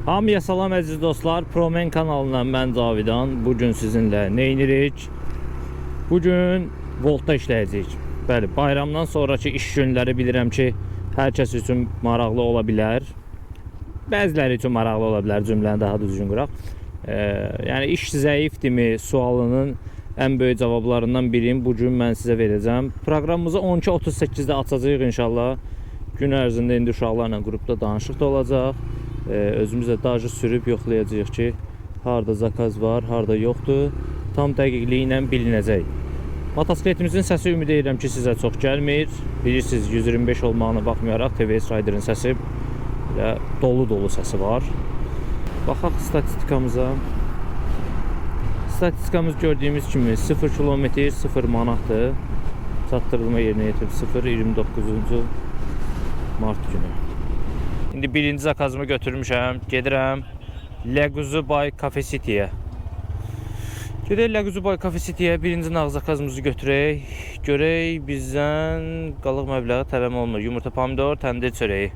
Hamıya salam əziz dostlar. Promen kanalından mən Cavidan. Bu gün sizinlə nə edirik? Bu gün Voltda işləyəcəyik. Bəli, bayramdan sonrakı iş günləri bilirəm ki, hər kəs üçün maraqlı ola bilər. Bəziləri üçün maraqlı ola bilər, cümləni daha düzgün quraq. Yəni iş zəifdirmi sualının ən böyük cavablarından birini bu gün mən sizə verəcəm. Proqramımızı 12:38-də açacağıq inşallah. Gün ərzində indi uşaqlarla qrupda danışıq da olacaq. Özümüz də dajı sürüb yoxlayacağıq ki, harda zakaz var, harda yoxdur. Tam dəqiqliyi ilə bilinəcək. Motosikletimizin səsi ümid edirəm ki, sizə çox gəlmir. Bilirsiniz, 125 olmağına baxmayaraq TVS Rider'ın səsi elə dolu-dolu səsi var. Baxaq statistikamıza. Statistikamız gördüyümüz kimi 0 kilometr 0 manatdır. Çatdırılma yerinə yetirib 0.29-cu mart günü. İndi birinci zakazımı götürmüşəm. Gedirəm Leguzu by Cafe City-yə. Gedək Leguzu by Cafe City-yə birinci nağd zakazımızı götürək. Görək bizdən qalıq məbləği tələb olunur. Yumurta, pomidor, təndir çörəyi.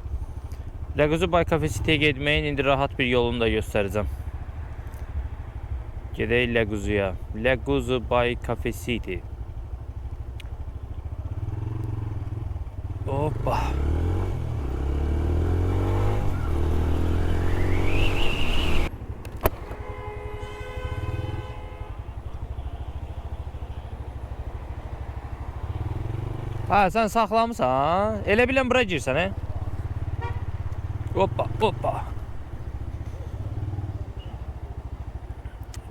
Leguzu by Cafe City-yə getməyin indi rahat bir yolunu da göstərəcəm. Gedək Leguzuya. Leguzu by Cafe City. Hoppa. Ha, sən saxlamısan? Elə bilən bura girsən, he? Hoppa, hoppa.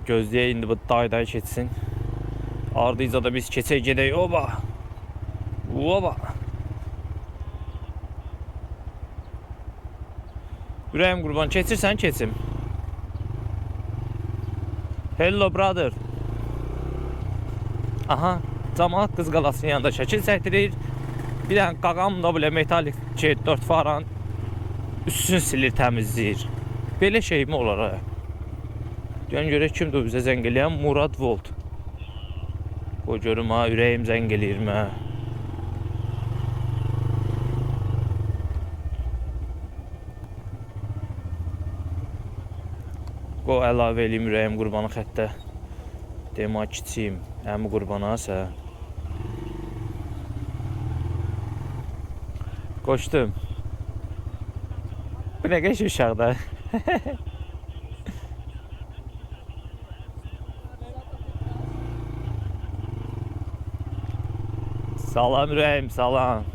Gözləyək indi bu day-day keçsin. Ardıyca da biz keçək gedək. Oba. Oba. Ürəyim qurban, keçirsən keçim. Hello brother. Aha, camaat qız qalasının yanında şəkil çəkdirir. Bir dənə qaqam da belə metalik şey, 4 faran üstünü silir, təmizləyir. Belə şey mi olar ha? Deyən görək kimdir bizə zəng eləyən? Murad Volt. Qoy görüm ha, ürəyim zəng eləyir mə. Qoy əlavə eləyim ürəyim qurbanı xəttə. Deyim ha kiçiyim, əmi qurbana sə. Qoşdum. Bu nə qəşəng uşaqda. Salam ürəyim, salam.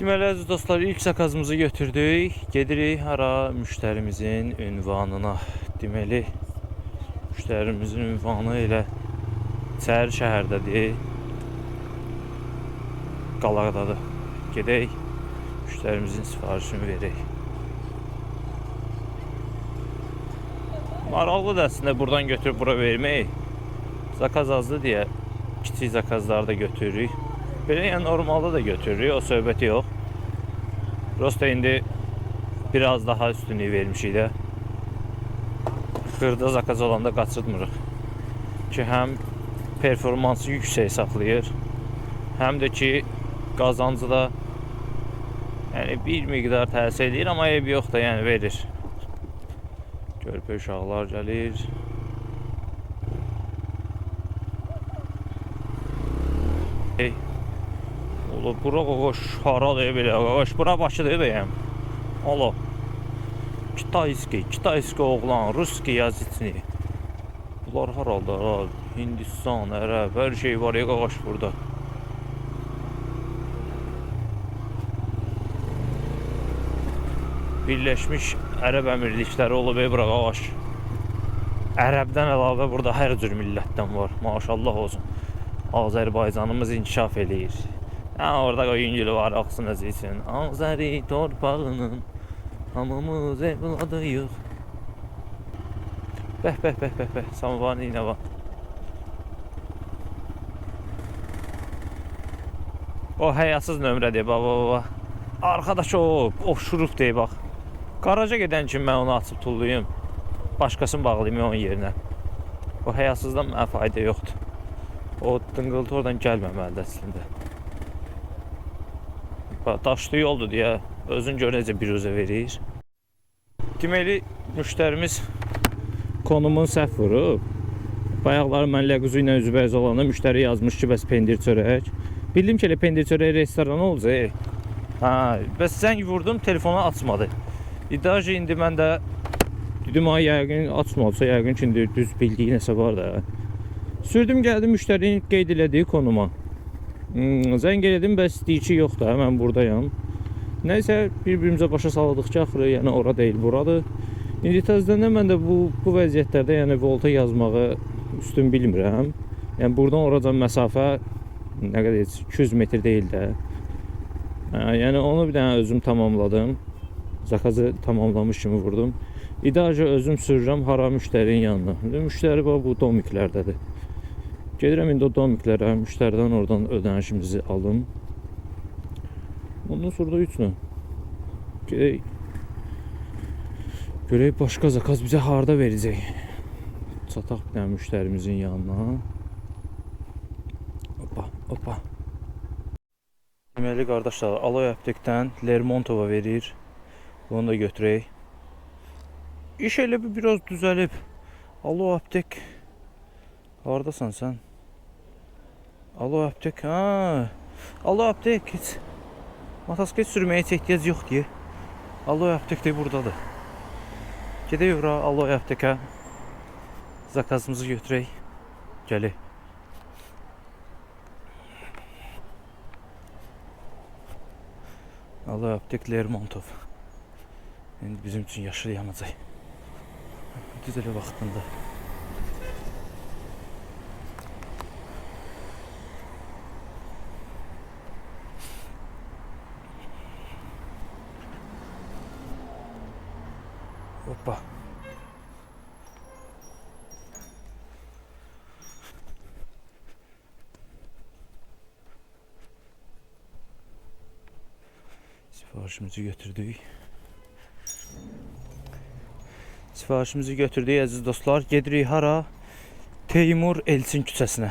Deməli, əziz dostlar, ilk zakazımızı götürdük. Gedirik hara? Müştərimizin ünvanına. Deməli, müştərimizin ünvanı elə İçəri şəhərdədir. Qalaqdadır. Gedək, müştərimizin sifarişini verək. Maraqlıdır əslində buradan götürüb bura vermək. Zakaz azdır deyə kiçik zakazları da götürürük. Belə yəni normalda da götürürük, o söhbəti yox. Prosta indi biraz daha üstünlük vermişik də. Xırda zakaz olanda qaçırtmırıq. Ki həm performansı yüksək saxlayır, həm də ki qazancı da yəni bir miqdar təsir eləyir, amma eybi yox da, yəni verir. Körpə uşaqlar gəlir. Ey. Ola bura qoqoş haradır belə qoqoş, bura Bakıdır bəyəm. Ola. Kitayski, Kitayski oğlan, Ruski yazıçını. Bunlar haralda ha? Hindistan, Ərəb, hər şey var ya qoqoş burada. Birləşmiş Ərəb Əmirlikləri olub ey bura qoqoş. Ərəbdən əlavə burada hər cür millətdən var. Maşallah olsun. Azərbaycanımız inkişaf eləyir. Ha, orada qoyun gülü var, oxusun özü üçün. Azəri torpağının hamımız evladıyıq. Bəh, bəh, bəh, bəh, bəh. Samovarın ilə var. O həyasız nömrədir, bax, bax, bax. Arkadaş o şurup deyir, bax. Qaraja gedən kimi mən onu açıb tullayım. Başqasını bağlayım onun yerinə. O həyasızdan mənə fayda yoxdur. O dınqıltı oradan gəlməməlidir əslində. Bax, daşlı yoldur deyə özün gör necə biruzə verir. Deməli, müştərimiz konumun səhv vurub. Bayaqları mən Ləquzu ilə üzbəüz olanda müştəri yazmış ki, bəs pendir çörək. Bildim ki, elə pendir çörək restoranı olacaq. Hə, bəs zəng vurdum, telefonu açmadı. İdaji indi mən də dedim, ay yəqin açmadısa, yəqin ki, indi düz bildiyi nəsə var da. Sürdüm gəldim müştərinin qeyd elədiyi konuma. Zəng elədim, bəs deyir ki, yox da, mən buradayam. Nəysə, bir-birimizə başa salırdıq ki, axırı, yəni ora deyil, buradır. İndi təzədən də mən də bu vəziyyətlərdə, yəni Volta yazmağı üstün bilmirəm. Yəni buradan oracan məsafə nə qədər 200 metr deyil də. Yəni onu bir dənə özüm tamamladım. Zakazı tamamlamış kimi vurdum. İdarəcə özüm sürürəm hara müştərinin yanına. İndi müştəri bax bu domiklərdədir. Gedirəm indi o domiklərə, müştəridən oradan ödənişimizi alım. Ondan sonra da üç nə? Gedək. Görək başqa zakaz bizə harda verəcək. Çataq bir dənə müştərimizin yanına. Hoppa, hoppa. Deməli qardaşlar, Aloy Aptekdən Lermontova verir. Bunu da götürək. İş elə bir biraz düzəlib. Alo Aptek. Hardasan sən? Alo Aptek, ha. Alo Aptek heç motosiklet sürməyə heç ehtiyac yox deyə. Alo Aptek də buradadır. Gedək ora Alo Aptekə. Zakazımızı götürək. Gələk. Alo Aptek Lermontov. İndi bizim üçün yaşıl yanacaq. Düz elə vaxtında. Hoppa. Sifarişimizi götürdük. Sifarişimizi götürdük əziz dostlar. Gedirik hara? Teymur Elçin küçəsinə.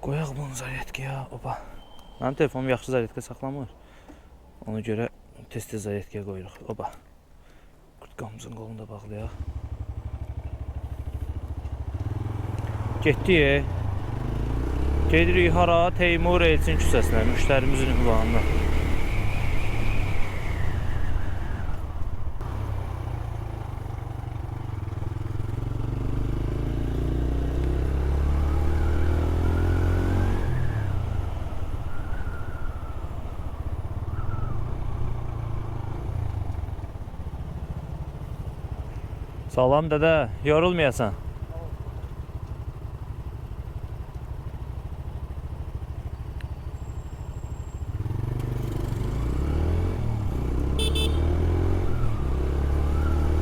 Qoyaq bunu zaryadkaya. Opa. Mənim telefonum yaxşı zaryadka saxlamır. Ona görə tez-tez zaryadkaya qoyuruq. Opa. Kurtkamızın qolunu da bağlayaq. Getdik. Gedirik hara? Teymur Elçin küçəsinə, müştərimizin ünvanına. Salam dədə, yorulmayasan.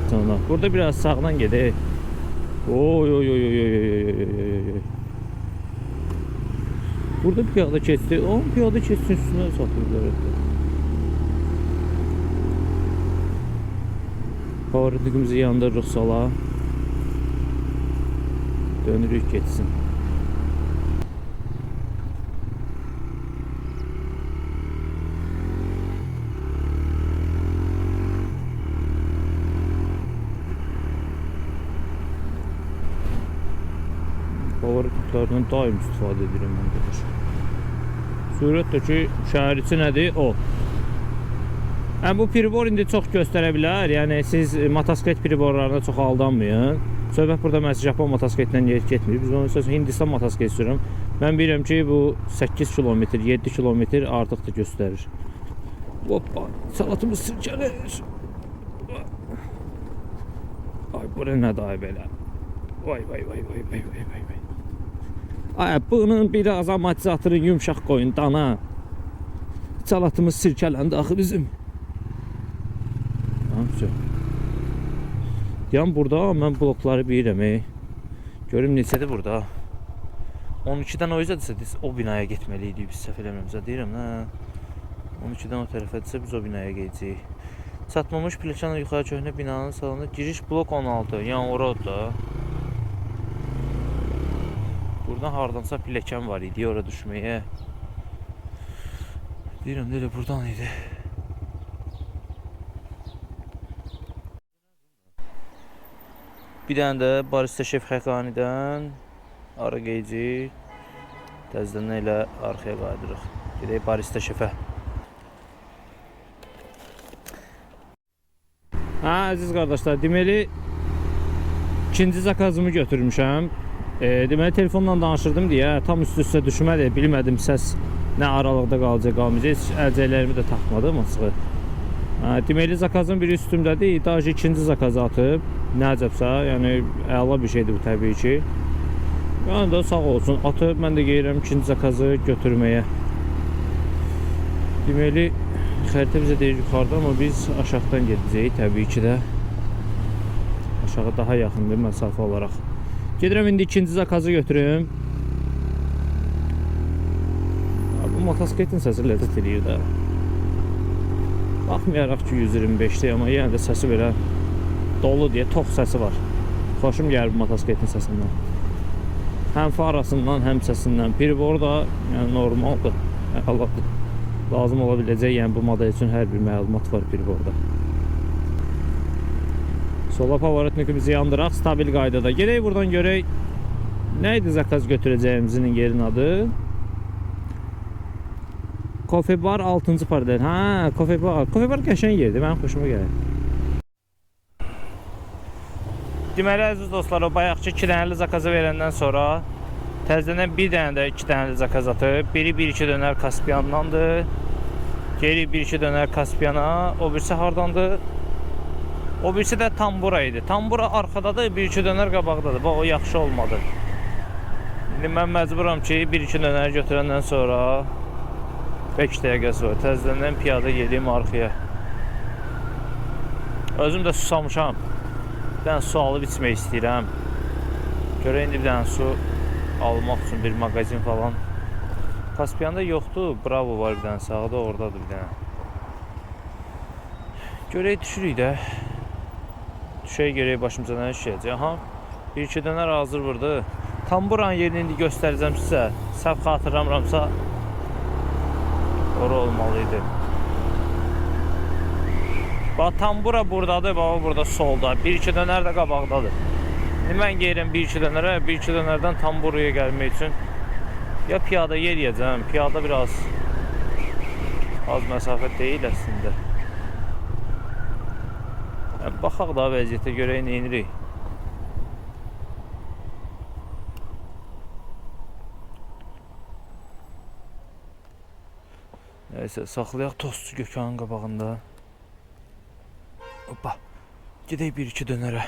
Sonra burada biraz sağdan gedək. Oy oy oy oy oy oy oy oy. Burada piyada keçdi. O piyada keçsin üstünə satırlar. Powerlinkimizi yandırırıq sola. Dönürük getsin. Powerlinklərdən daim istifadə edirəm mən qardaş. Sürət də ki, şəhər içi nədir? O. Yəni, bu pribor indi çox göstərə bilər. Yəni siz motosiklet priborlarına çox aldanmayın. Söhbət burada məhz Japon motosikletlə getmir. Biz onu məsələn Hindistan motosiklet sürürəm. Mən bilirəm ki, bu 8 kilometr, 7 kilometr artıq da göstərir. Hoppa, salatımız sirkəlir. Ay, bura nə day belə. Vay vay vay vay vay vay vay vay. Ay, bunun biraz amortizatörünü yumşaq qoyun dana. Salatımız sirkələndi axı bizim. Yan burada mən blokları bilirəm. Görüm neçədir burada. 12-dən o üzədirsə o binaya getməliydik biz, səhv eləmirəmsə deyirəm hə. 12-dən o tərəfədirsə biz o binaya gedəcəyik. Çatmamış pilləkənlə yuxarı köhnə binanın salonu giriş blok 16. Yəni oradır da. Buradan hardansa pilləkən var idi ora düşməyə. Deyirəm də elə buradan idi. Bir dənə də Barista Şef Xəqanidən ara qeyci. Təzədən elə arxaya qayıdırıq. Gedək Barista Şefə. Hə, əziz qardaşlar, deməli ikinci zakazımı götürmüşəm. Deməli telefonla danışırdım deyə tam üst-üstə düşmədi. Bilmədim səs nə aralıqda qalacaq, qalmayacaq. Heç əlcəklərimi də taxmadım açığı. Hə, deməli zakazın biri üstümdədir. Daha ikinci zakazı atıb. Nə əcəbsə, yəni əla bir şeydir bu təbii ki. Yəni də sağ olsun atıb, mən də gedirəm ikinci zakazı götürməyə. Deməli xəritə bizə deyir yuxarıda, amma biz aşağıdan gedəcəyik təbii ki də. Aşağı daha yaxındır məsafə olaraq. Gedirəm indi ikinci zakazı götürüm. Bu motosikletin səsi ləzzət eləyir də. Baxmayaraq ki 125-dir, amma yenə də səsi belə dolu deyə tox səsi var. Xoşum gəlir bu motosikletin səsindən. Həm farasından, həm səsindən. Pribor da yəni normaldır, əladır. Lazım ola biləcək, yəni bu model üçün hər bir məlumat var priborda. Sola pavarotnikimizi yandıraq, stabil qaydada. Gedək buradan görək nə idi zakaz götürəcəyimizin yerin adı. Kofe Bar 6-cı paralel. Hə, Kofe Bar. Kofe Bar qəşəng yerdir, mənim xoşuma gəlir. Deməli, əziz dostlar, o bayaqki 2 dənəli zakazı verəndən sonra təzədən bir dənə də 2 dənəli zakaz atıb. Biri 1-2 dönər Kaspiyandandır. Geri 1-2 dönər Kaspiyana. O birisi hardandır? O birisi də Tambura idi. Tambura arxadadır, 1-2 dönər qabaqdadır. Bax, o yaxşı olmadı. İndi mən məcburam ki, 1-2 dönər götürəndən sonra 5 dəqiqə sonra təzədən piyada gedim arxaya. Özüm də susamışam. Bir dənə su alıb içmək istəyirəm. Görək indi bir dənə su almaq üçün bir mağazin falan. Kaspiyanda yoxdur. Bravo var bir dənə sağda, oradadır bir dənə. Görək düşürük də. Düşək görək başımıza nə düşəcək. Aha, 1-2 dönər hazır burada. Tamburanın yerini indi göstərəcəm sizə. Səhv xatırlamıramsa ora olmalı idi. Bax, Tambura buradadır, baba burada solda. 1-2 dönər də qabaqdadır. İndi mən gedirəm 1-2 dönərə, 1-2 dönərdən Tamburaya gəlmək üçün ya piyada yeriyəcəm, piyada biraz az məsafə deyil əslində. Yəni, baxaq da vəziyyətə görək nə edirik. Neyse, saxlayaq tostçu Gökhanın qabağında. Hoppa. Gedək 1-2 dönərə.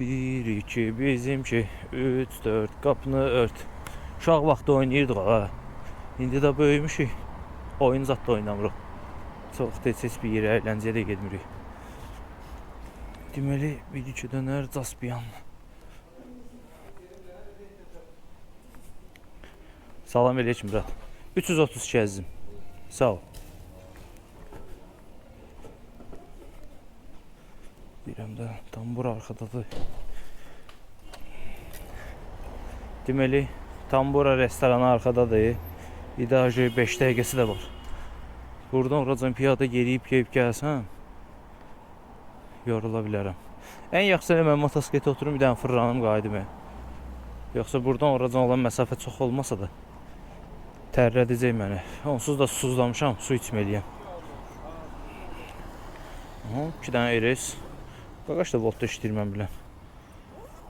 1-2 bizimki, 3-4 qapını ört. Uşaq vaxtı oynayırdıq ha. İndi də böyümüşük. Oyun zad da oynamırıq. Çox da heç bir yerə əyləncəyə də getmirik. Deməli 1-2 dönər Caspiyan. Salam eləyək Murat. 332 əzizim. Sağ ol. Deyirəm də, Tambura arxadadır. Deməli, Tambura restoranı arxadadır. İdajı 5 dəqiqəsi də var. Buradan oracan piyada yeriyib gəlib gəlsəm, yorula bilərəm. Ən yaxşısı elə mən motosikletə oturum, bir dənə fırlanım qayıdım. Yoxsa buradan oracan olan məsafə çox olmasa da tərlədəcək məni. Onsuz da susuzlamışam, su içməliyəm. Aha, 2 dənə RS. Qaqaş da voltda işləyir mən biləm.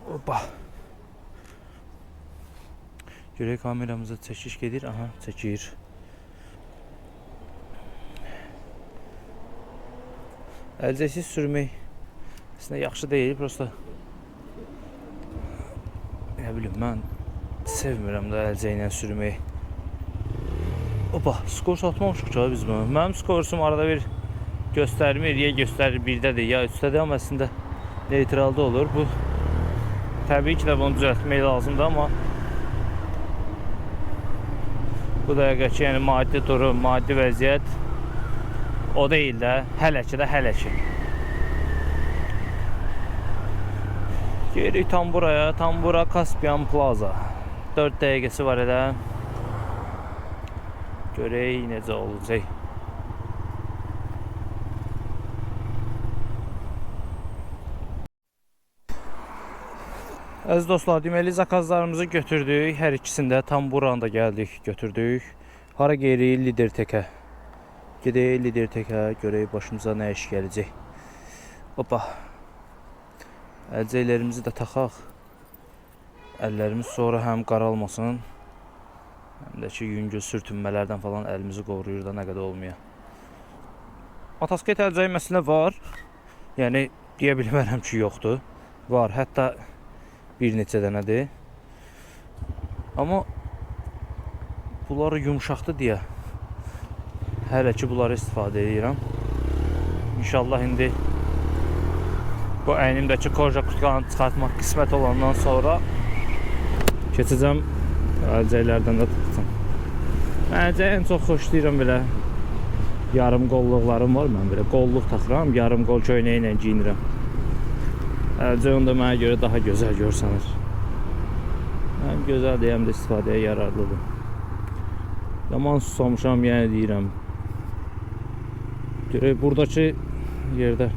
Hoppa. Görək kameramıza çəkiş gedir. Aha, çəkir. Əlcəksiz sürmək əslində yaxşı deyil, prosta nə bilim, mən sevmirəm də əlcəklə sürməyi. Opa, skor satmamışıq ki biz bunu. Mənim skorsum arada bir göstərmir, ya göstərir 1-dədir, ya 3-dədir, amma əslində neytralda olur. Bu təbii ki də bunu düzəltmək lazımdır, amma bu dəqiqə ki, yəni maddi durum, maddi vəziyyət o deyil də, hələ ki də, hələ ki. Gedirik tam buraya. Tam bura Caspian Plaza. 4 dəqiqəsi var elə. Görək necə olacaq. Əziz dostlar, deməli zakazlarımızı götürdük. Hər ikisində tam buranı da gəldik, götürdük. Hara gedirik? Lidertekə. Gedək Lidertekə, görək başımıza nə iş gələcək. Hoppa. Əlcəklərimizi də taxaq. Əllərimiz sonra həm qaralmasın, həm də ki, yüngül sürtünmələrdən falan əlimizi qoruyur da nə qədər olmaya. Motosiklet əlcəyi məsələ var. Yəni deyə bilmərəm ki, yoxdur. Var, hətta bir neçə dənədir. Amma bunlar yumşaqdır deyə hələ ki bunları istifadə edirəm. İnşallah indi bu əynimdəki koja kurtkanı çıxartmaq qismət olandan sonra keçəcəm əlcəklərdən də taxacam. Mən əlcəyi ən çox xoşlayıram belə. Yarım qolluqlarım var mən belə. Qolluq taxıram, yarım qol köynəyi ilə giyinirəm. Əlcək onda mənə görə daha gözəl görsənir. Həm gözəldir, həm də istifadəyə yararlıdır. Yaman susamışam, yəni deyirəm. Görək buradakı yerdə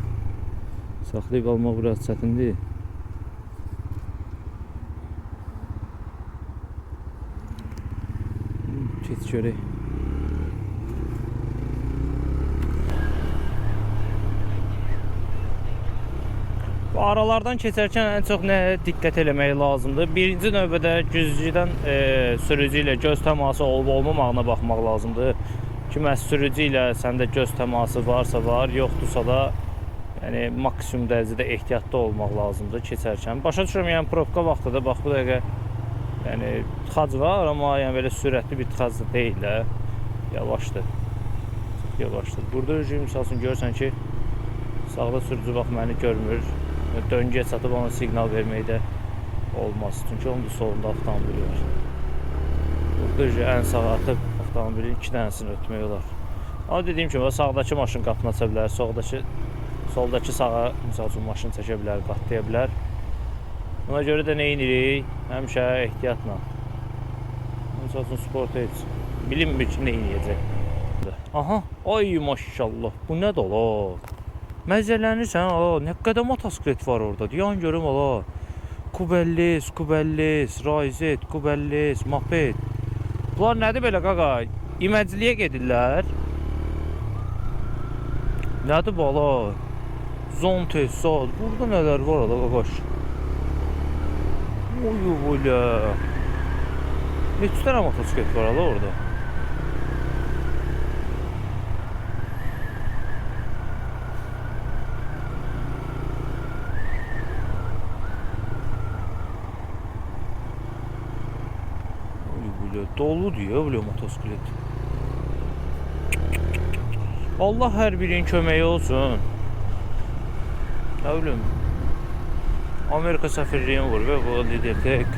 saxlayıb almaq biraz çətindir. Keç görək. Bu aralardan keçərkən ən çox nəyə diqqət eləmək lazımdır? Birinci növbədə güzgüdən sürücü ilə göz təması olub olmamağına baxmaq lazımdır. Ki məhz sürücü ilə səndə göz təması varsa var, yoxdursa da yəni maksimum dərəcədə ehtiyatlı olmaq lazımdır keçərkən. Başa düşürəm, yəni probka vaxtıdır. Bax bu dəqiqə yəni tıxac var, amma yəni belə sürətli bir tıxac da deyil də. Yavaşdır. Çox yavaşdır. Burada misal üçün görürsən ki, sağda sürücü bax məni görmür. Döngəyə çatıb ona siqnal vermək də olmaz. Çünki onun da solunda avtomobil var. Burada ən sağa atıb avtomobilin 2 dənəsini ötmək olar. Amma dediyim kimi, sağdakı maşın qapını aça bilər, soldakı sağa misal üçün maşın çəkə bilər, qatlaya bilər. Buna görə də nə edirik? Həmişə ehtiyatla. Misal üçün Sportage bilinmir ki, nə edəcək. Aha, ay maşallah, bu nə dola? Məzələnirsən, nə qədər motosiklet var orada. Yan görüm, ala. Kubellis, Kubellis, Raizet, Kubellis, Moped. Bunlar nədir belə, qaqa? İməciliyə gedirlər. Nədir bu, ala? Zontes, saat. Burada nələr var, ala, qaqaş? Oy, belə. Neçə dənə motosiklet var, ala, orada? Dolu diyor belə motosiklet. Allah hər birinin köməyi olsun. Nə bilim, Amerika səfirliyini vur və bu Lidertek.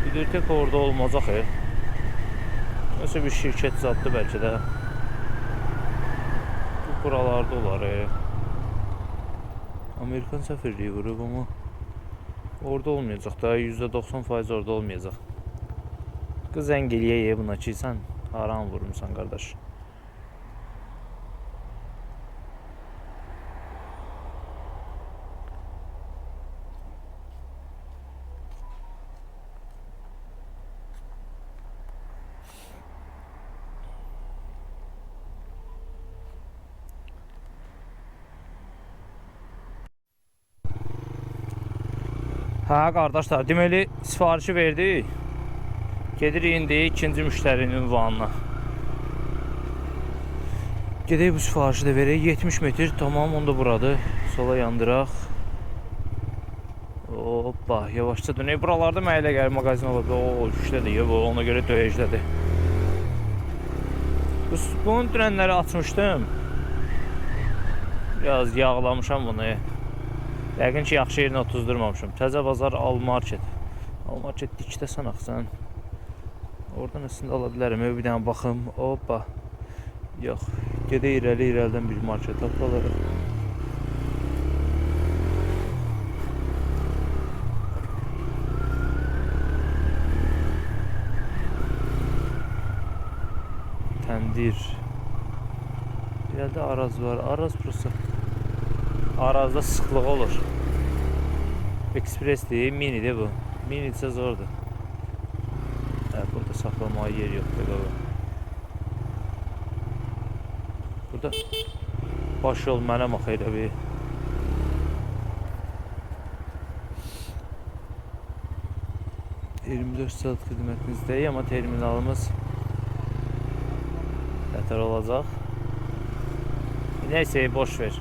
Lidertek orada olmayacaq. Nəsə bir şirkət zaddır bəlkə də. Bu buralarda olar. Amerikan səfirliyi vurub amma orada olmayacaq da, %90% orada olmayacaq. Qız zəng eləyək buna ki, sən haran vurmuşsan qardaş. Hə qardaşlar, deməli sifarişi verdik. Gedirik indi ikinci müştərinin ünvanına. Gedək bu sifarişi də verək. 70 metr, tamam, onu da buradır. Sola yandıraq. Hoppa, yavaşca dönək. Buralarda mənə elə gəlir mağazin ola bilər. O, üçdədir, bu, ona görə döyəclədir. Bunun dünənləri açmışdım. Biraz yağlamışam bunu. Yəqin ki, yaxşı yerinə otuzdurmamışam. Təzə bazar Al Market. Al Market dikdəsən axı sən. Oradan əslində ala bilərəm. Bir dənə baxım. Hoppa. Yox. Gedək irəli, irəlidən bir market tapalım. Təndir. İrəlidə Araz var. Araz prosta. Arazda sıxlıq olur. Ekspresdir, minidir bu. Mini isə zordur. Hə, burada saxlamağa yer yoxdur qaba. Burada baş yol mənəm axı elə bir. ...24 saat xidmətinizdəyik, amma terminalımız nətər olacaq. Neyse, boş ver.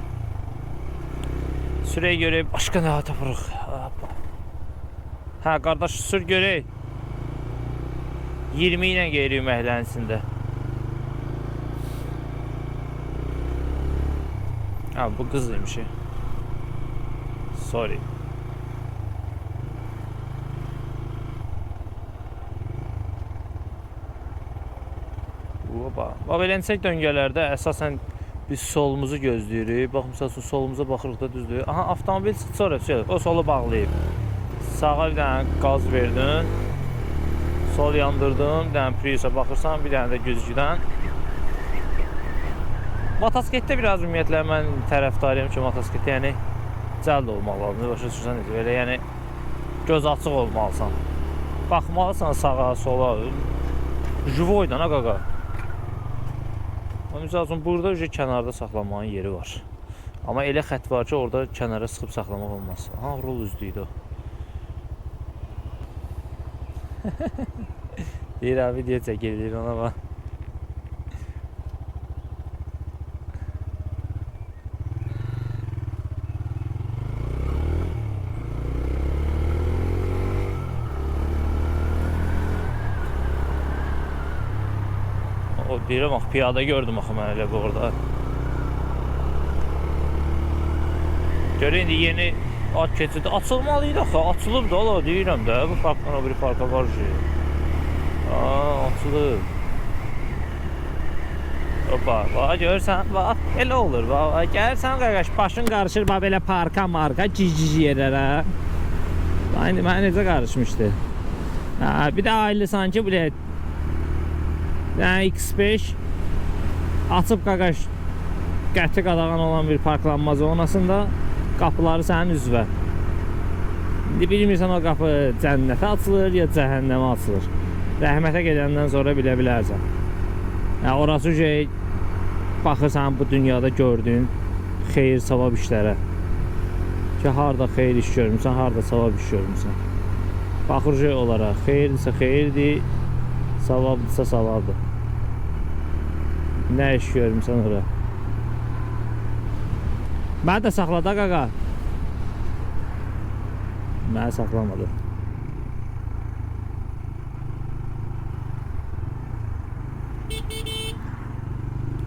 Sürək görək, başqa nə tapırıq. Hə, qardaş, sür görək. 20 ilə gedirik məhəllənin içində. Ha, bu qız imiş. Sorry. Oba. Bax, beləncə döngələrdə əsasən biz solumuzu gözləyirik. Bax, misal üçün, solumuza baxırıq da düzdür. Aha, avtomobil çıxdı sonra, o solu bağlayıb. Sağa bir dənə qaz verdin. Sol yandırdın, bir dənə Prius'a baxırsan, bir dənə də güzgüdən. Motosikletdə biraz ümumiyyətlə mən tərəfdarıyam ki, motosikletdə yəni cəld olmaq lazımdır. Başa düşürsən necə? Belə yəni göz açıq olmalısan. Baxmalısan sağa, sola. Živoydan ha qaqa. Misal üçün, burada kənarda saxlamağın yeri var. Amma elə xətt var ki, orada kənara sıxıb saxlamaq olmaz. Aha, rol üzdüydü o. Deyir abi, video çəkilir ona bax. O deyirəm axı, piyada gördüm axı mən elə bu orada. Görək indi yeni at keçidi açılmalı idi axı, açılıb da ola deyirəm də, bu parkdan o biri parka var şey. Aa, açılıb. Hoppa, bax görürsən, bax elə olur, bax gəlirsən qardaş, başın qarışır bax belə parka, marka, cic-cic yerlərə. Bax indi mənə necə qarışmışdı. Ha, bir də ailə sanki belə yəni X5 açıb qaqaş qəti qadağan olan bir parklanma zonasında qapıları sənin üzvə. İndi bilmirsən o qapı cənnətə açılır ya cəhənnəmə açılır. Rəhmətə gedəndən sonra bilə bilərsən. Yəni orası şey, baxırsan bu dünyada gördüyün xeyir savab işlərə. Ki harda xeyir iş görmüsən, harda savab iş görmüsən. Baxır şey olaraq, xeyirdirsə xeyirdir, savabdırsa savabdır. Nə iş görmüsən ora? Məni də saxladı qaqa. Məni saxlamadı.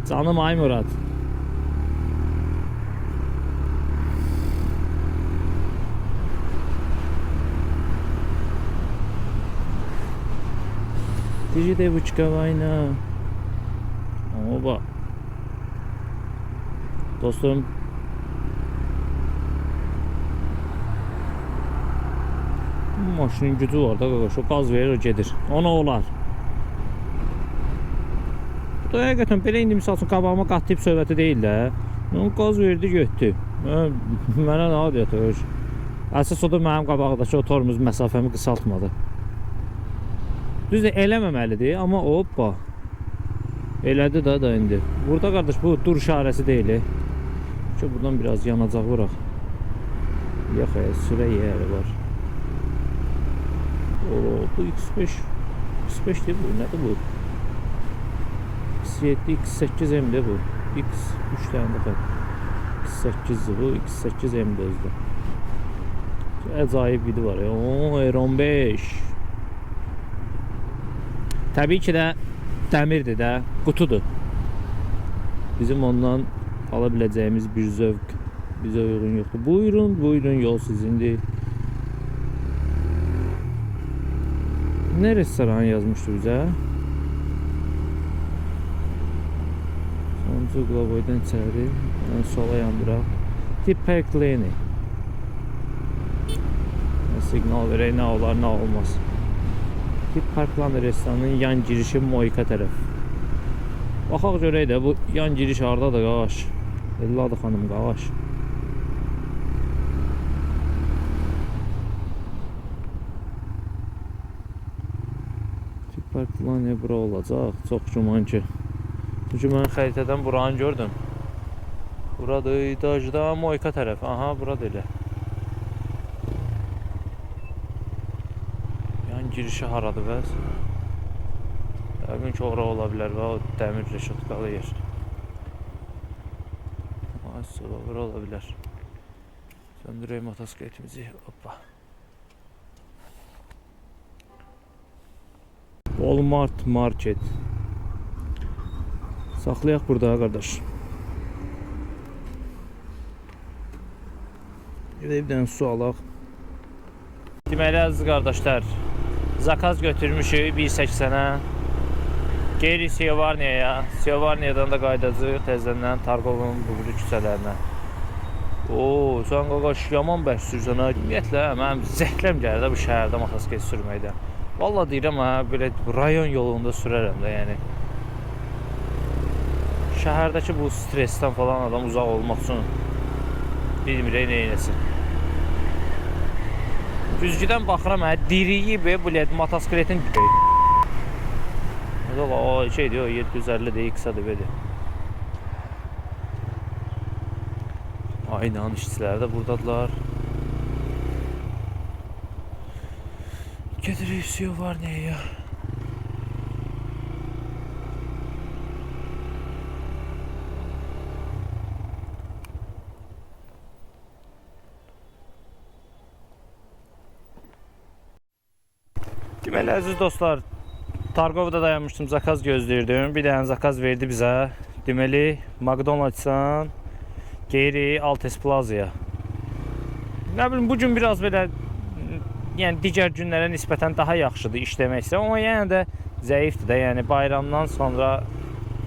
Canım ay Murad. Ты девочка война. Oba. Dostum. Bu maşının gücü var da qardaş, o qaz verir, o gedir. Ona olar. Bu da həqiqətən belə indi misal üçün qabağıma qatlayıb söhbəti deyil də. O qaz verdi, getdi. Mənə nə adiyyət? Əsas odur mənim qabağdakı o tormuz məsafəmi qısaltmadı. Düzdür, eləməməlidir, amma hoppa. Elədi da indi. Burada qardaş bu dur işarəsi deyil. Ki buradan biraz yanacaq vuraq. Yox, sürə yeri var. O, bu X5. X5 deyil bu, nədir bu? X7, X8 M-dir bu. X3 dənə də X8-dir bu, X8 M-dir özdə. Əcaib idi var ya. O, R15. Təbii ki də dəmirdir də, qutudur. Bizim ondan ala biləcəyimiz bir zövq bizə uyğun yoxdur. Buyurun, buyurun, yol sizindir. Nə restoran yazmışdı bizə? Sonuncu qlavoydan içəri, yəni sola yandıraq. Tipek Lane. Siqnal verək, nə olar, nə olmaz. Tip Parkland restoranının yan girişi Moyka tərəf. Baxaq görək də bu yan giriş hardadır qardaş? Elladı xanım qardaş. Parklanya bura olacaq. Çox güman ki. Çünki mən xəritədən buranı gördüm. Buradır, Dajda, Moyka tərəf. Aha, buradır elə. Yan girişi haradır bəs? Yəqin ki, ora ola bilər və o dəmir reşotkalı yer. Ay, bura ola bilər. Söndürək motosikletimizi. Hoppa. Walmart Market. Saxlayaq burada qardaş. Bir də bir dənə su alaq. Deməli əziz qardaşlar, zakaz götürmüşük 1.80-ə. Gedirik Sevarniyaya. Sevarniyadan da qayıdacağıq təzədən Targovun bu biri küçələrinə. Oo, sən qaqaş yaman bərk sürsən ha. Ümumiyyətlə mənim zəhləm gəlir də bu şəhərdə motosiklet sürməkdən. Vallahi deyirəm ha, belə rayon yolunda sürərəm də, yəni. Şəhərdəki bu stressdən falan adam uzaq olmaq üçün bilmir nə eləsin. Güzgüdən baxıram hə, diriyi be bu motosikletin. O şey diyor 750 değil kısa dedi. Aynanın işçiləri də buradadılar. Gedirik Siyovarniyaya. Deməli əziz dostlar, Targovda dayanmışdım, zakaz gözləyirdim. Bir dənə zakaz verdi bizə. Deməli, McDonald's-dan geri Altes Plazaya. Nə bilim, bu gün biraz belə, yəni digər günlərə nisbətən daha yaxşıdır işləməksə, amma yenə də zəifdir də, yəni bayramdan sonra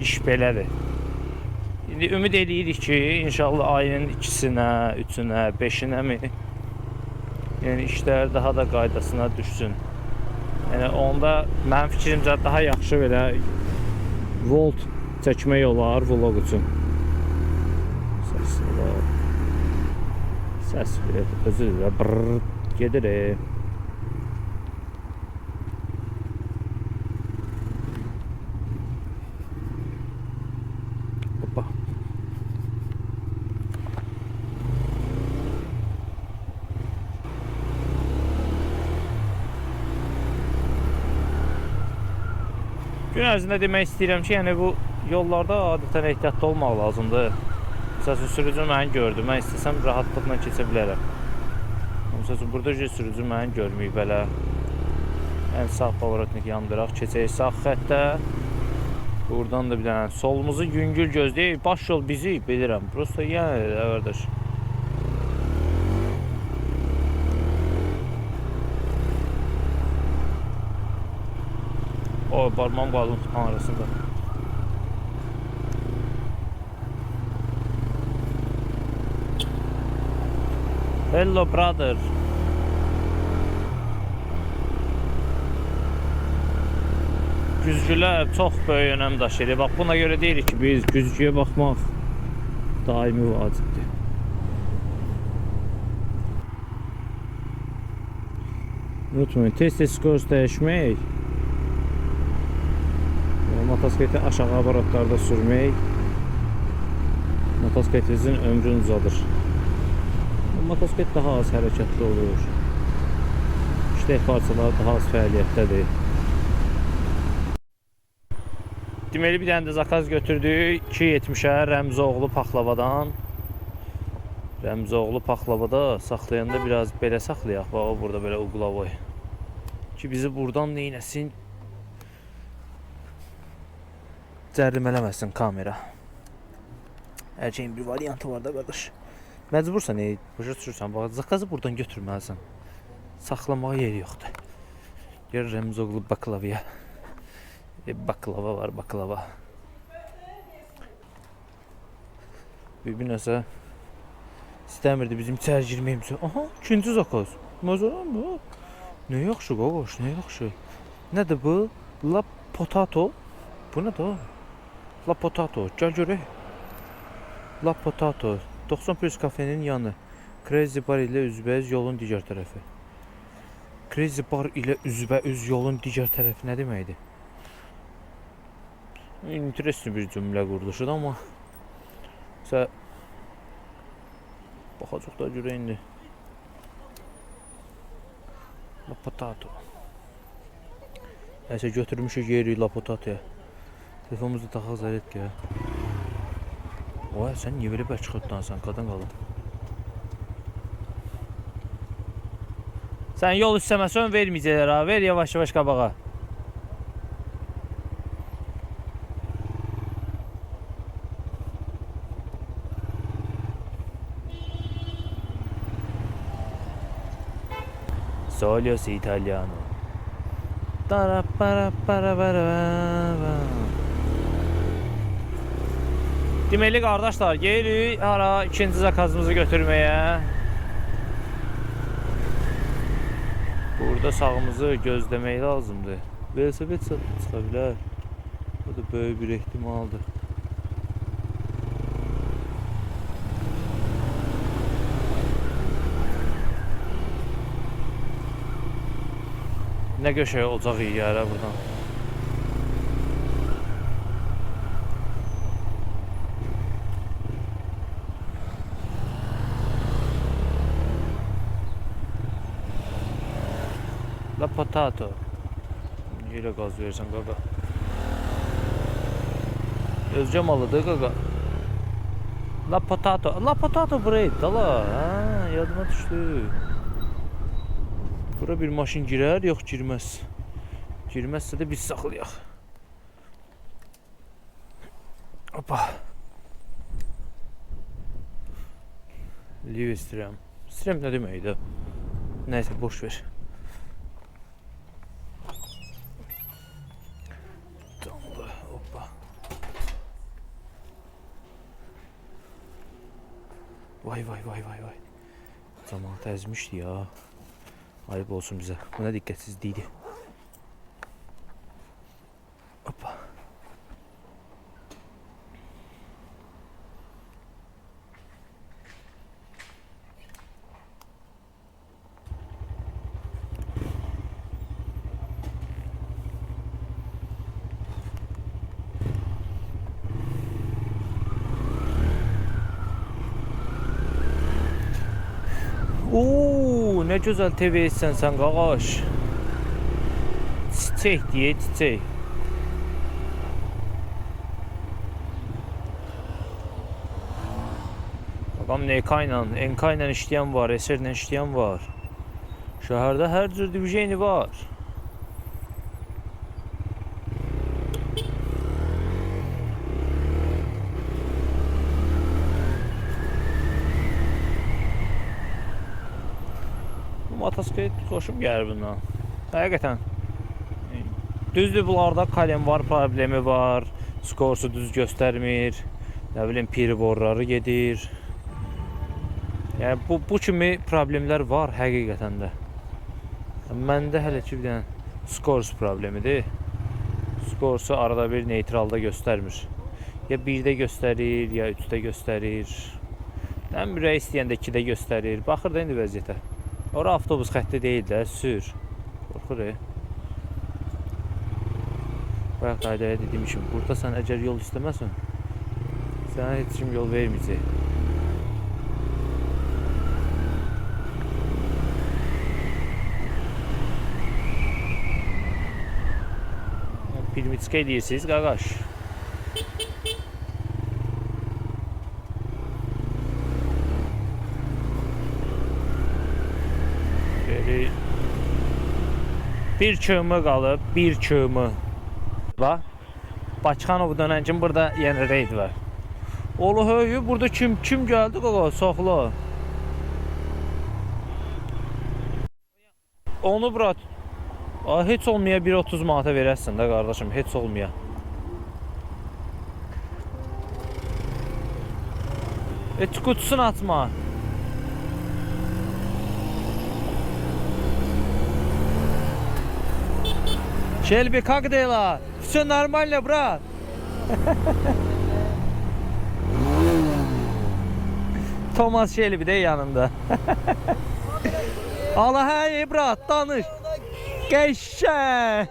iş belədir. İndi ümid eləyirik ki, inşallah ayın 2-sinə, 3-ünə, 5-inə mi? Yəni işlər daha da qaydasına düşsün. Yəni onda mənim fikrimcə daha yaxşı belə volt çəkmək olar vlog üçün. Səs olar. Səs belə özü də brrr gedir. Hoppa. Gün ərzində demək istəyirəm ki, yəni bu yollarda adətən ehtiyatlı olmaq lazımdır. Məsəl üçün sürücü məni gördü, mən istəsəm rahatlıqla keçə bilərəm. Məsəl üçün burada sürücü məni görməyib belə. Yəni sağ pavorotnik yandıraq, keçək sağ xəttə. Buradan da bir dənə solumuzu yüngül gözləyək. Baş yol bizi bilirəm. Prosta yəni qardaş. O barmağım qaldı arasında. Hello brother. Güzgülər çox böyük önəm daşıyır. Bax buna görə deyirik ki, biz güzgüyə baxmaq daimi vacibdir. Unutmayın, tez-tez skors dəyişmək, motosikleti aşağı aborotlarda sürmək motosikletinizin ömrünü uzadır. Motosiklet daha az hərəkətli olur. İşlək parçaları daha az fəaliyyətdədir. Deməli, bir dənə də zakaz götürdük 2.70-ə Rəmzoğlu paxlavadan. Rəmzoğlu paxlavada saxlayanda biraz belə saxlayaq. Bax, o burada belə uqlavoy. Ki bizi buradan neynəsin? Cərrimələməsin kamera. Hər şeyin bir variantı var da qardaş. Məcbursan, başa düşürsən, bax, zakazı buradan götürməlisən. Saxlamağa yeri yoxdur. Gör Rəmzoğlu baklavaya. Baklava var, baklava. Bir nəsə istəmirdi bizim içəri girməyimizi. Aha, ikinci zakaz. Məzələn bu. Nə yaxşı qaqaş, nə yaxşı. Nədir bu? La potato. Bu nədir o? La Potato. Gəl görək. La Potato. 90 Plus kafenin yanı. Crazy Bar ilə üzbəüz yolun digər tərəfi. Crazy Bar ilə üzbəüz yolun digər tərəfi nə deməkdir? Interesting bir cümlə quruluşudur amma sə baxacaq da görək indi. La Potato. Nəysə götürmüşük yerik La Potatoya. Telefonumuzu taxaq zaretkiyə. Oy, sən niyə belə bərk xırtlansan, qadın qalın? Sən yol istəməsən verməyəcəklər ha. Ver yavaş-yavaş qabağa. Solo si italiano. Tara para para para para. Deməli qardaşlar, gelirik hara ikinci zakazımızı götürməyə. Burada sağımızı gözləmək lazımdır. Velosiped çıxa bilər. Bu da böyük bir ehtimaldır. Nə qəşəng ocaq yeyər hə buradan. La Potato. Niyə elə qaz verirsən qaqa? Özcə malıdır qaqa. La Potato. La Potato buraydı da la. Ha, yadıma düşdü. Bura bir maşın girər, yox girməz. Girməzsə də biz saxlayaq. Hoppa. Live stream. Stream nə deməkdir? Nəysə, boş ver. Tamam, hoppa. Vay vay vay vay vay. Camaat əzmişdi ya. Ayıp olsun bize. Buna dikkatsizliydi. Hoppa. Oo, nə gözəl TV-sən sən qaqaş. Çiçək deyə çiçək. Qaqam NK ilə, NK ilə işləyən var, SR ilə işləyən var. Şəhərdə hər cür divijeni var. Motosiklet xoşum gəlir bundan. Həqiqətən. Düzdür, bunlarda kalem var, problemi var. Skorsu düz göstərmir. Nə bilim, piriborları gedir. Yəni bu kimi problemlər var həqiqətən də. Məndə hələ ki bir dənə skors problemidir. Skorsu arada bir neytralda göstərmir. Ya 1-də göstərir, ya 3-də göstərir. Nə ürək istəyəndə 2-də göstərir. Baxır da indi vəziyyətə. Ora avtobus xətti deyil də, sür. Qorxur. Bayaq qaydaya dediyim kimi, burada sən əgər yol istəməsən, sənə heç kim yol verməyəcək. Pirmitska eləyirsiniz, qaqaş. Bir km qalıb, bir km. Bax, Bakıxanov dönən kimi burada yenə reyd var. Ola höyü, burada kim gəldi qaqa, saxla. Onu bırak. Heç olmaya 1.30 manata verərsən də qardaşım, heç olmaya. Heç qutusunu atma. Шельби, как дела? Все нормально, брат? Thomas Shelby də yanında. Allah hə, brat, danış. Qəşəng.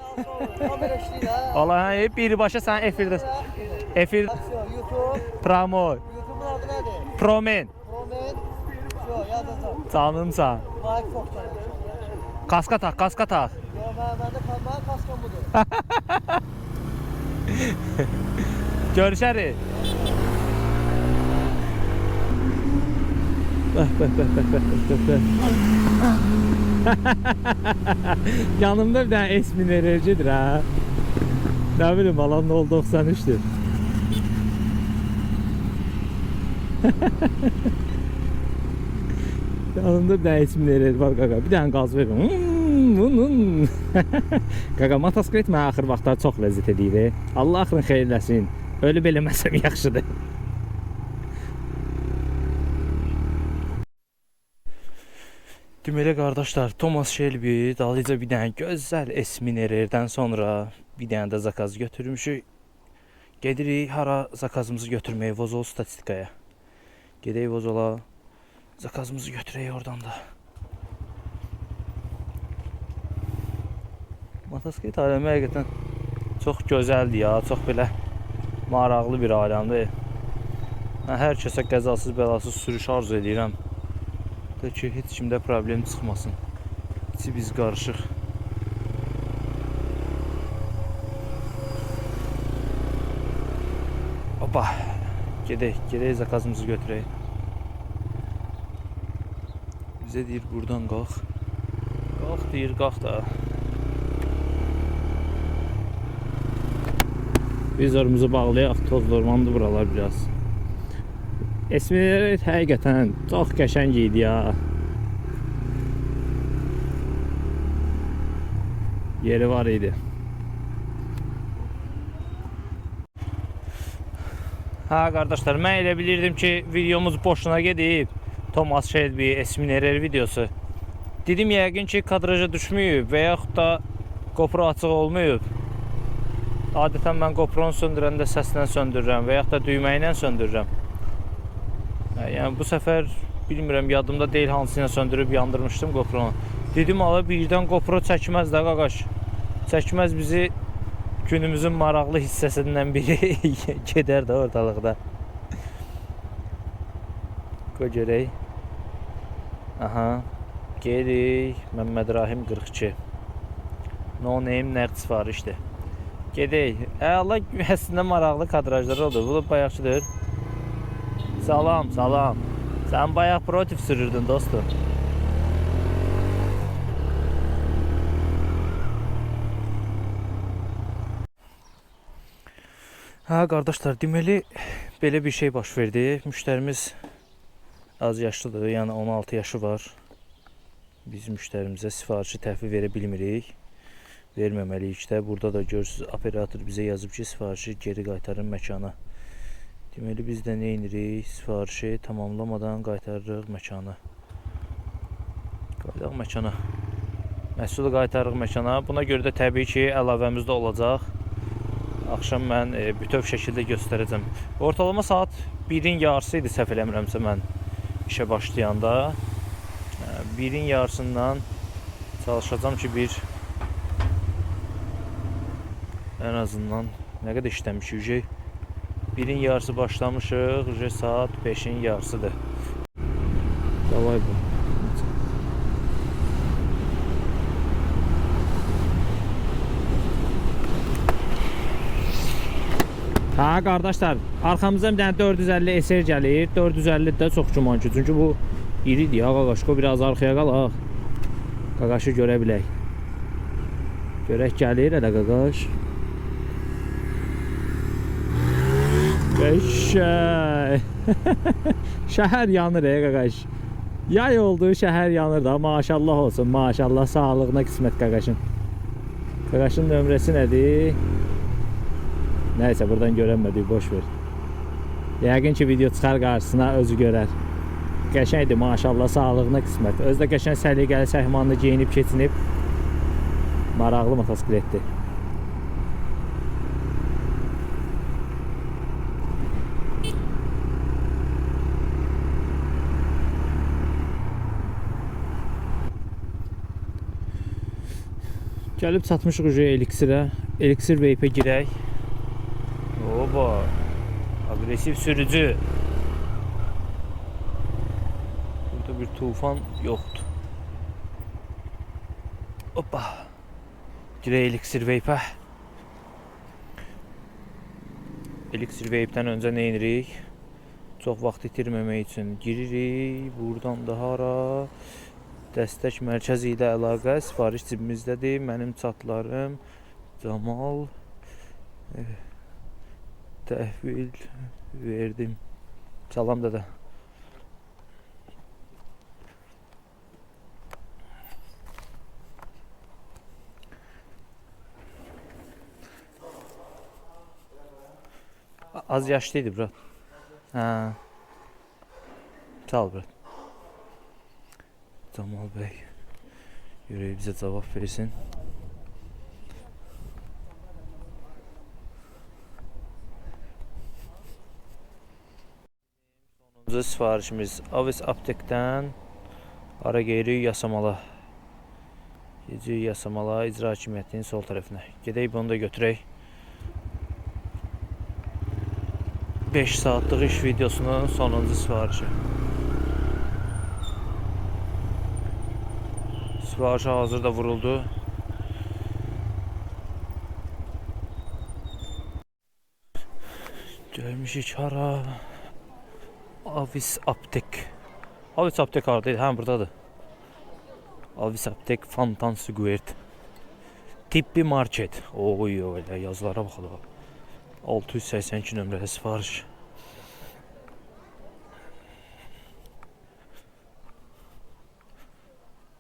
Kamera işləyir ha. Allah hə, birbaşa sən efirdə. Efir YouTube. Promo, YouTube'un adı nədir? Promen, Promen. Yo, yazacağım. canımsan. Like çox gəlmiş. Kaska tak, kaska tak. Yo, mən də mənim kaskam budur. Görüşərik. Bəh, bəh, bəh, bəh, bəh, bəh, bəh. Yanımda bir dənə Esmin enerjidir ha. Nə bilim, alan 0.93-dür. Yanımda bir dənə Esmin enerji var qaqa. Bir dənə qaz verin. Hmm. Qaqa, motosiklet mənə axır vaxtlar çox ləzzət eləyir. Allah axırın xeyirləsin. Ölüb eləməsəm yaxşıdır. Deməli qardaşlar, Thomas Shelby dalıca bir dənə gözəl Esmin RR-dən sonra bir dənə də zakaz götürmüşük. Gedirik hara zakazımızı götürməyə, Vozol statistikaya. Gedək Vozola, zakazımızı götürək oradan da. Motosiklet aləmi həqiqətən çox gözəldir ya, çox belə maraqlı bir aləmdir. Mən hər kəsə qəzasız bəlasız sürüş arzu edirəm. De ki, heç kimdə problem çıxmasın. İçi biz qarışıq. Opa. Gedək, gedək zakazımızı götürək. Bizə deyir buradan qalx. Qalx deyir, qalx da. Vizorumuzu bağlayaq, toz ormandır buralar biraz. Esmilər həqiqətən çox qəşəng idi ya. Yeri var idi. Hə qardaşlar, mən elə bilirdim ki, videomuz boşuna gedib. Thomas Shelby Esmin RR videosu. Dedim yəqin ki, kadraja düşməyib və yaxud da GoPro açıq olmayıb. Adətən mən GoPro-nu söndürəndə səslə söndürürəm və yaxud da düymə ilə söndürürəm. Yəni bu səfər bilmirəm, yadımda deyil hansı ilə söndürüb yandırmışdım GoPro-nu. Dedim ala birdən GoPro çəkməz də qaqaş. Çəkməz bizi günümüzün maraqlı hissəsindən biri gedər də ortalıqda. Qoy görək. Aha. Gedirik. Məmməd Rahim 42. No name nəqd sifarişdir. Gedək. Əla, əslində maraqlı kadrajlar oldu. Bu da bayaqçıdır. Salam, salam. Sən bayaq protiv sürürdün dostum. Hə qardaşlar, deməli belə bir şey baş verdi. Müştərimiz az yaşlıdır, yəni 16 yaşı var. Biz müştərimizə sifarişi təhvil verə bilmirik. Verməməliyik də. Burada da görürsüz, operator bizə yazıb ki, sifarişi geri qaytarın məkana. Deməli biz də nə edirik? Sifarişi tamamlamadan qaytarırıq məkana. Qaytarıq məkana. Məhsulu qaytarırıq məkana. Buna görə də təbii ki, əlavəmiz də olacaq. Axşam mən bütöv şəkildə göstərəcəm. Ortalama saat 1-in yarısı idi səhv eləmirəmsə mən işə başlayanda. 1-in yarısından çalışacağam ki, bir ən azından nə qədər işləmişik? 1-in yarısı başlamışıq, saat 5-in yarısıdır. Davay bu. Hə qardaşlar, arxamızdan bir dənə 450 SR gəlir. 450 də çox güman ki, çünki bu iridir ya qaqaş. Qoy biraz arxaya qalaq. Qaqaşı görə bilək. Görək gəlir hələ qaqaş. Qəşəng. Şəhər yanır ey qaqaş. Yay oldu, şəhər yanır da. Maşallah olsun, maşallah. Sağlığına qismət qaqaşın. Qaqaşın nömrəsi nədir? Nəysə, buradan görənmədik, boş ver. Yəqin ki, video çıxar qarşısına, özü görər. Qəşəngdir, maşallah, sağlığına qismət. Özü də qəşəng səliqəli, səhmanlı geyinib, keçinib. Maraqlı motosikletdir. Gəlib çatmışıq uje Elixirə. Elixir Vape-ə girək. Oba. Aqressiv sürücü. Burada bir tufan yoxdur. Hoppa. Girək Elixir Vape-ə. Elixir Vape-dən öncə nə edirik? Çox vaxt itirməmək üçün giririk. Buradan da hara? Dəstək mərkəzi ilə əlaqə sifariş cibimizdədir. Mənim çatlarım Camal təhvil verdim. Salam dədə. Az yaşlı idi bura. Hə. Sağ ol bura. Camal bəy görək bizə cavab versin. Sonuncu sifarişimiz Avis Aptekdən hara gedirik? Yasamala. Gedirik Yasamala İcra Hakimiyyətinin sol tərəfinə. Gedək bunu da götürək. 5 saatlıq iş videosunun sonuncu sifarişi. Sifarişi hazırda vuruldu. Gəlmişik hara? Avis Aptek. Avis Aptek haradaydı? Hə, buradadır. Avis Aptek Fantan Square. Tibbi market. Oy, elə yazılara baxalım. 682 nömrəli sifariş.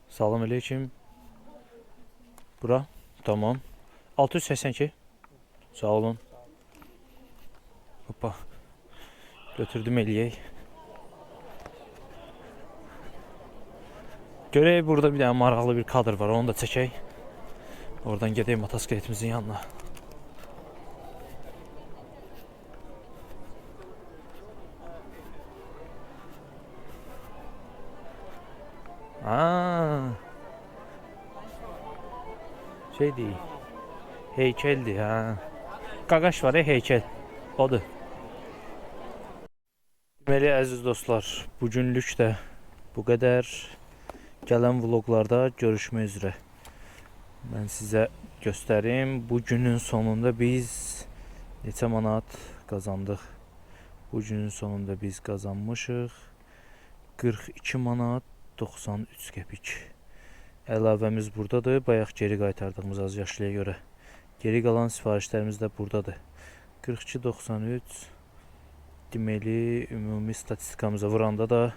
Salam aleyküm. Bura. Tamam. 682. Sağ olun. Hoppa. Götürdüm eləyək. Görək burada bir dənə maraqlı bir kadr var. Onu da çəkək. Oradan gedək motosikletimizin yanına. Aa. Şeydir. Heykəldir ha. Qaqaş var ya heykəl. Odur. Deməli əziz dostlar, bugünlük də bu qədər. Gələn vloglarda görüşmək üzrə. Mən sizə göstərim. Bu günün sonunda biz neçə manat qazandıq? Bu günün sonunda biz qazanmışıq 42 manat 93 qəpik. Əlavəmiz buradadır. Bayaq geri qaytardığımız az yaşlıya görə. Geri qalan sifarişlərimiz də buradadır. 42.93 deməli ümumi statistikamıza vuranda da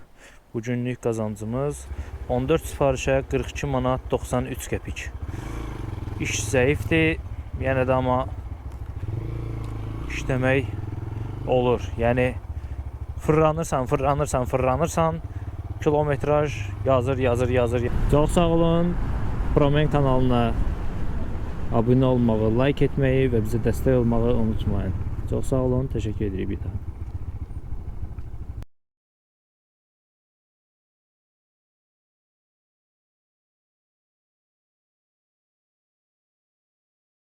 bu günlük qazancımız 14 sifarişə 42 manat 93 qəpik. İş zəifdir, yenə də amma işləmək olur. Yəni fırlanırsan, fırlanırsan, fırlanırsan, kilometraj yazır, yazır, yazır. Çox sağ olun. Promen kanalına abunə olmağı, like etməyi və bizə dəstək olmağı unutmayın. Çox sağ olun, təşəkkür edirik bir daha.